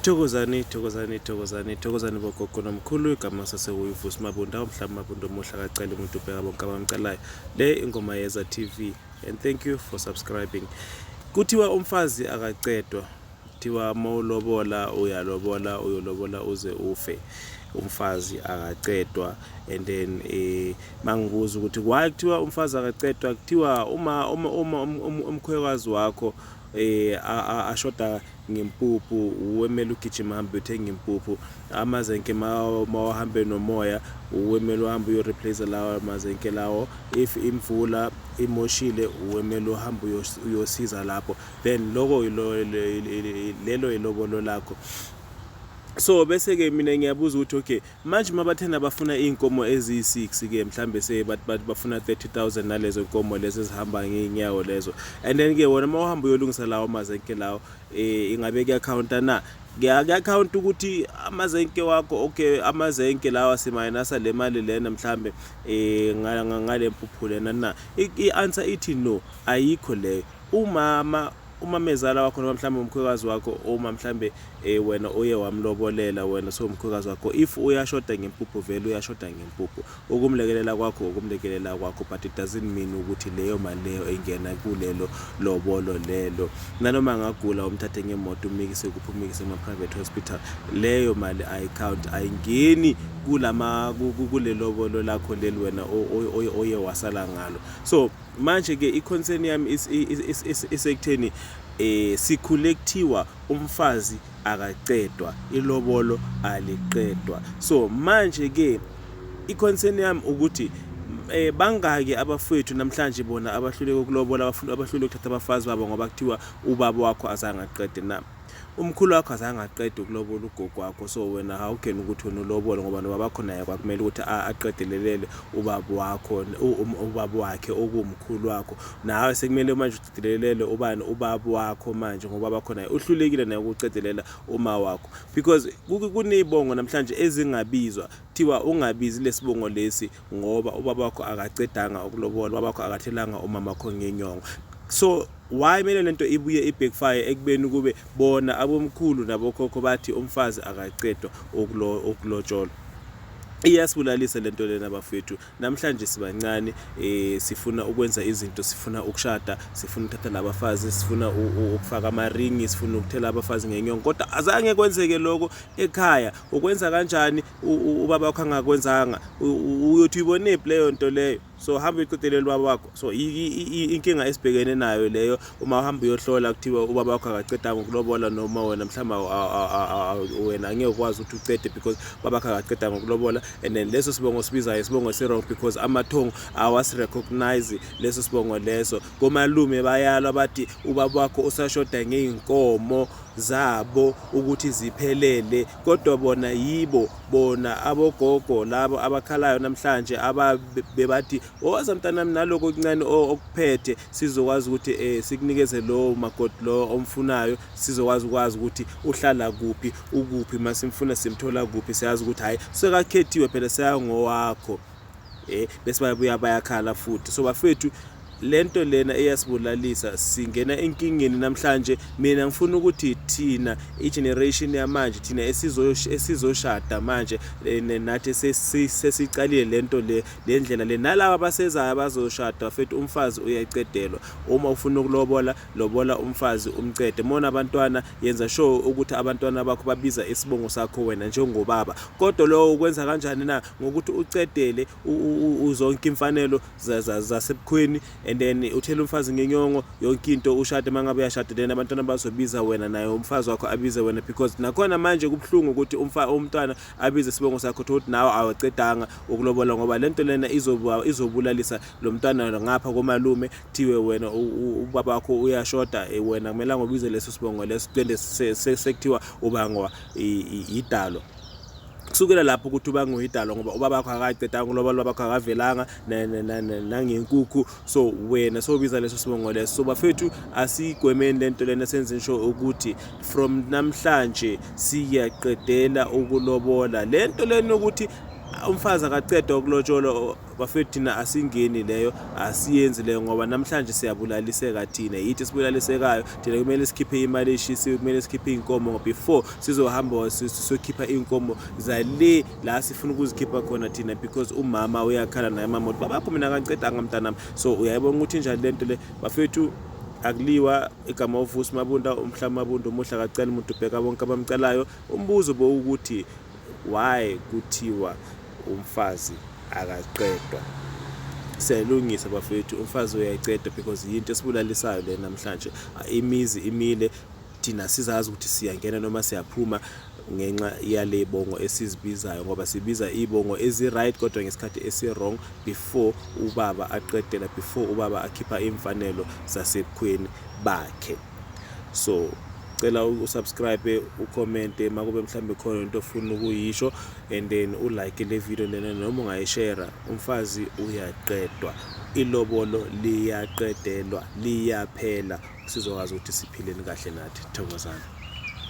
Thokozani, thokozani, thokozani, thokozani bogogo nomkhulu. Igama sasekuyivusi Mabunda, umhlaba Mabunda omuhle akacela umuntu ubheka bonke abamcelayo. Le ingoma yeza TV and thank you for subscribing. Kuthiwa umfazi akacedwa. Kuthiwa mawulobola uyalobola uyolobola uze ufe. Umfazi akacedwa and then mangibuza ukuthi why kuthiwa umfazi akacedwa, kuthiwa uma umkhwekazi wakho ashoda ngempuphu, uwemele ugijima hambe uyothenga impuphu. Amazenke mawahambe nomoya, uwemele uhambe uyo-replace lawa mazenke lawo. If imvula imoshile, uwemele uhambe uyosiza lapho. Then loko lelo ilobolo lakho. So bese ke mina ngiyabuza ukuthi okay, manje mabathena bafuna iy'nkomo eziyi-6 ke, mhlambe se bathi bafuna 30,000 nalezo nkomo lezo ezihamba ngey'nyawo lezo, and then ke wona uma uhamba uyolungisa lawo mazenke lawo, ingabe kuyakhawunta na? Kuyakhawunta ukuthi amazenke wakho, okay, amazenke lawa simayinasa le mali lena mhlambe ngale mpuphu lena na? I-answer ithi no, ayikho leyo. Umama umamezala wakho noma mhlawumbe umkhwekazi wakho, uma mhlambe wena uye wamlobolela, wena sowumkhwekazi wakho, if uyashoda ngempuphu, vele uyashoda ngempuphu. Ukumlekelela kwakho ukumlekelela kwakho, but it doesn't mean ukuthi leyo mali leyo ingena kulelo lobolo lelo. Nanoma angagula, umthathe ngemoto umikise kuphi, umikise kuma-private hospital, leyo mali ayi-count, ayingeni kulama kule lobolo lakho leli wena oye wasala ngalo. So manje ke i-concern yami isekutheni sikhule kuthiwa umfazi akacedwa, ilobolo aliqedwa. So manje ke i-concern yami ukuthi bangaki abafowethu namhlanje bona abahluleka ukulobola, abahluleka ukuthatha abafazi babo ngoba kuthiwa ubaba wakho azange aqede na, umkhulu wakho azange aqede ukulobola ugogo wakho. So wena how can ukuthi wena ulobole, ngoba nobaba wakho naye kwakumele ukuthi aqedelelele ubaba wakho, ubaba wakhe okuwumkhulu wakho? Nawe sekumele manje uqedelelele ubani? Ubaba wakho manje, ngoba bakho naye uhlulekile naye ukucedelela uma wakho, because kuney'bongo namhlanje ezingabizwa. Kuthiwa ungabizi lesibongo lesi ngoba ubaba wakho akacedanga ukulobola, ubaba wakho akathelanga umama wakho ngenyongo. So why kumele lento ibuye i-backfire ekubeni kube bona abomkhulu nabokhokho bathi umfazi akacedwa ukulotsholwa? Iyasibulalisa lento lena, bafethu. Namhlanje sibancane, sifuna ukwenza izinto, sifuna ukushada, sifuna ukuthatha labafazi, sifuna ukufaka amaringi, sifuna ukuthela abafazi ngenyongo, kodwa azange kwenzeke lokho ekhaya. Ukwenza kanjani ubaba wakho angakwenzanga? Uyothi uyibonephi leyo nto leyo? So hamba uyoqedelela ubaba wakho. So inkinga esibhekene nayo leyo. Uma uhamba uyohlola, kuthiwa ubaba wakho akacedanga ukulobola, noma wena mhlawumbe wena angeke ukwazi ukuthi ucede because ubaba wakho akacedanga ukulobola, and then leso sibongo sibizayo isibongo si-wrong because amathongo awasi-recognize leso sibongo leso. Komalume bayalwa, bathi ubaba wakho usashoda ngey'nkomo zabo ukuthi ziphelele, kodwa bona yibo bona abogogo labo abakhalayo namhlanje ababebathi, "Woza mntanami naloko okuncane okuphethe, sizokwazi ukuthi sikunikeze lowo makoti lo omfunayo, sizokwazi ukwazi ukuthi uhlala kuphi, ukuphi, masimfuna simthola kuphi, siyazi ukuthi hhayi, sekakhethiwe phela, seyangowakho." Bese bayabuya bayakhala futhi. So bafethu, lento lena iyasibulalisa, singena enkingeni namhlanje. Mina ngifuna ukuthi thina i-generation yamanje, thina esizoshada manje, nathi sesicalile lento le, le ndlela le, nalaba abasezayo abazoshada, bafethu, umfazi uyacedelwa. Uma ufuna ukulobola, lobola umfazi umcede. Mona abantwana, yenza sure ukuthi abantwana bakho babiza isibongo sakho wena njengobaba. Kodwa lokho ukwenza kanjani na? Ngokuthi ucedele zonke imfanelo zasebukhweni and then uthele umfazi ngenyongo, yonke into, ushade. Uma ngabe uyashada, then abantwana bazobiza wena, naye umfazi wakho abize wena, because nakhona manje kubuhlungu ukuthi umntwana abize isibongo sakho, thola ukuthi nawe awacedanga ukulobola, ngoba lento lena izobulalisa lo mntwana ngapha komalume. Kuthiwe wena ubaba wakho uyashoda, wena kumele ubize leso sibongo leso, kende sekuthiwa ubangwa idalo kusukela lapho ukuthi uba nguyidalo, ngoba ubaba wakho akacedanga ulobola, ubaba wakho akavelanga nangenkukhu. So wena sobiza leso sibongo leso. So bafethu, asigwemeni lento lena, senze sure ukuthi from namhlanje siyaqedela ukulobola. Lento lena ukuthi Umfazi akaqedwa ukulotsholwa, bafethu, thina asingeni leyo, asiyenzi leyo, ngoba namhlanje siyabulaliseka thina, yithi sibulalisekayo thina. Kumele sikhiphe imali eshisiwe, kumele sikhiphe iy'nkomo before sizohamba siyokhipha iy'nkomo zale la sifuna ukuzikhipha khona thina, because umama uyakhala naye, mama uthi, "Babakho mina akangicedanga, mntanami." So uyayibona ukuthi injani lento le, bafethu. Akuliwa. Igama uVusi Mabunda, umhlaba Mabunda, umuhle akacela umuntu, ubheka bonke abamcelayo. Umbuzo bowukuthi, why kuthiwa umfazi akaqedwa? Siyayilungisa, bafethu, umfazi uyayiceda, because yinto esibulalisayo le namhlanje. Imizi imile, thina sizazi ukuthi siyangena noma siyaphuma ngenxa yale bongo esizibizayo, ngoba sibiza ibongo ezi-right kodwa ngesikhathi esi-wrong, before ubaba aqedela, before ubaba akhipha imfanelo zasebukhweni bakhe. So cela usubscribe, ucommente makube mhlambe khona into ofuna ukuyisho, and then ulike le video lena noma ungayishare. Umfazi uyaqedwa, ilobolo liyaqedelwa, liyaphela, sizokwazi ukuthi siphileni kahle nathi. Thokozani.